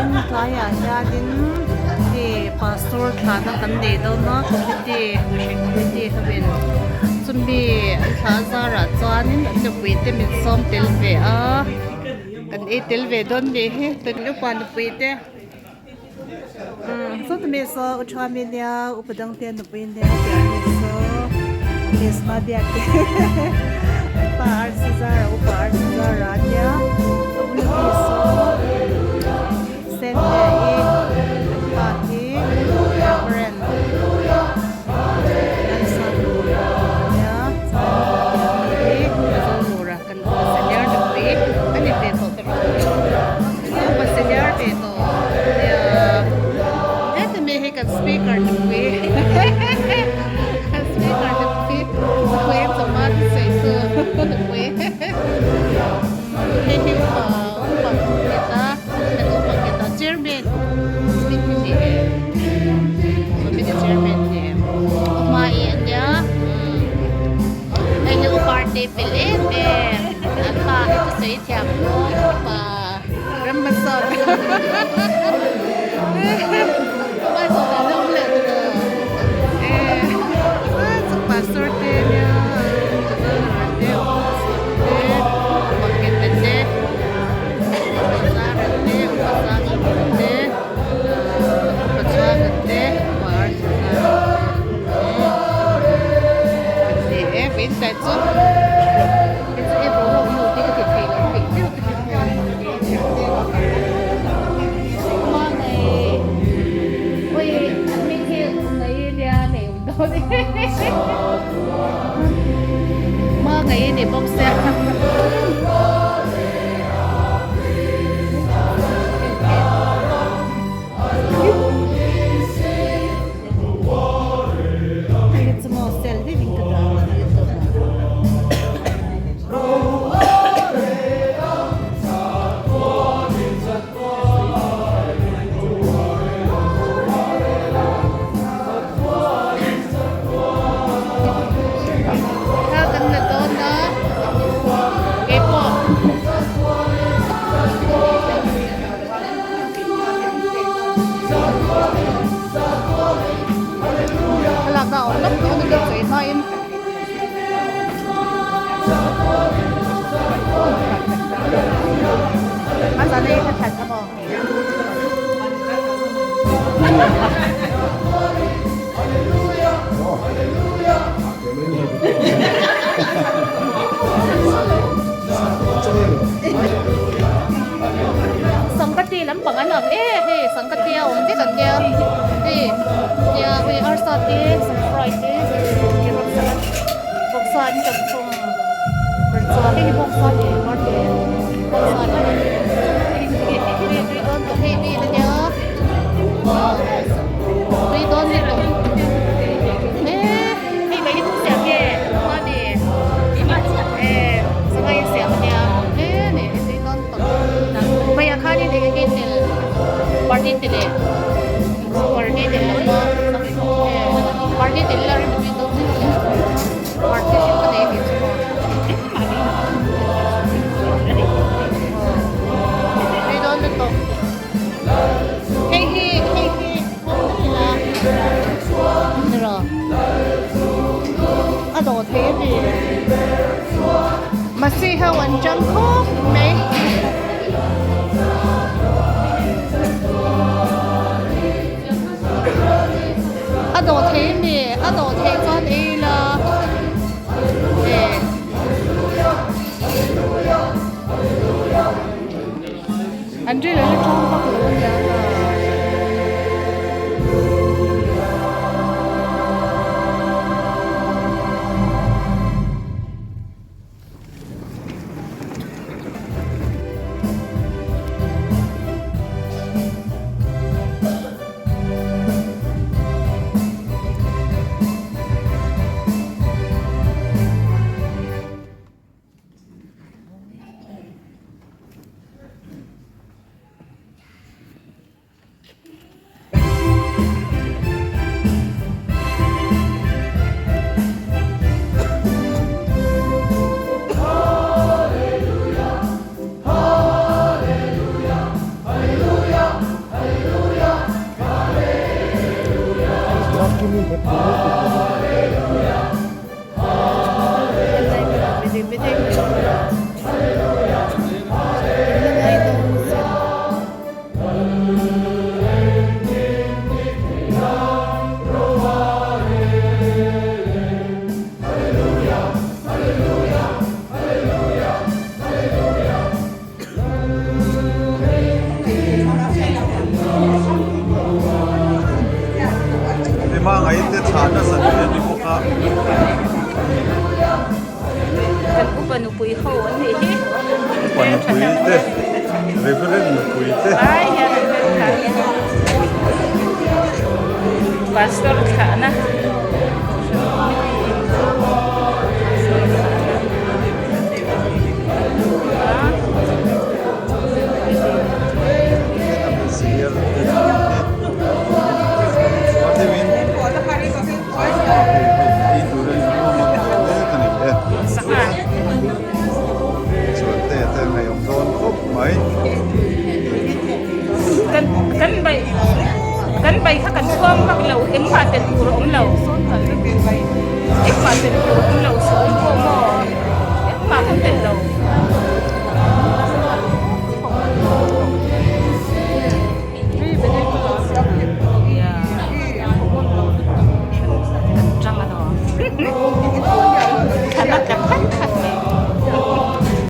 Tlaiah hianin hei pastor thlahna kan nei dawn a committee mihring committee ho in chumi an thlah zarah chuanin an nupui te min sawm tel ve a kan ei tel ve dawn nih hi kan upa nupui te umm sawta mi saw u tha mi nia upa dang te nupui nia tih ang hi saw miss mabiak te pa arsi zara upa arsi zara ania a bula mi saw sen te hi an pa hi reverend Lalsanglura ania chuan piah mi hi Zolura kan upa senior nupui a ni ve tawh ta rawh. Upa senior ve tawh nia heti mi hi kan speaker nupui kan speaker nupui nupui chawhma thusawi tu nupui hei hi upa upa nghet a kan upa nghet a chairman hming hi ni e committee chairman ni e upa i ania hei hi upa te fel em em an pa hi thusawi thiam bawk upa. Thla kan la dawn a keipawh thlalak a awm lawk dawn a ni sawi hmain. A zan ei kha that a maw? Sangkati lampang an ang e hei sangkati a awm vek an nia hei nia hei arsa te fry te Vawksa an tam thung hmarcha hei hi vawksa ni hmarte vawksa ni hei tui dawn tawh hei mi ania tui dawn ni tawh e hei mai hi tu siam nge mami e sangha in siam ania e ni tui dawn tawh hmeiah khanin eng enge tel party te leh party tel lo maw party tel la rem tui dawn zet a party hrim ka nei tih chu maw tui dawn lutuk hei hi hei hi hmang daih ila ni rawh a dawh thei a ni masi ho an chang khawp mai. A dawh thei mi a dawh theih chuan ei ila eh an ril an la ṭawng vak lo ania ka. Hei hmangaih te chhahna zanriah a ni bawk a. Kan upa nupui ho an nih hi. Upa nupui te, Reverend nupui te. Vai hian an hmel tha. Pastor thlahna. Kan kan bai kan bai kha kan chhuang vak lo engmah tel tur a awm lo.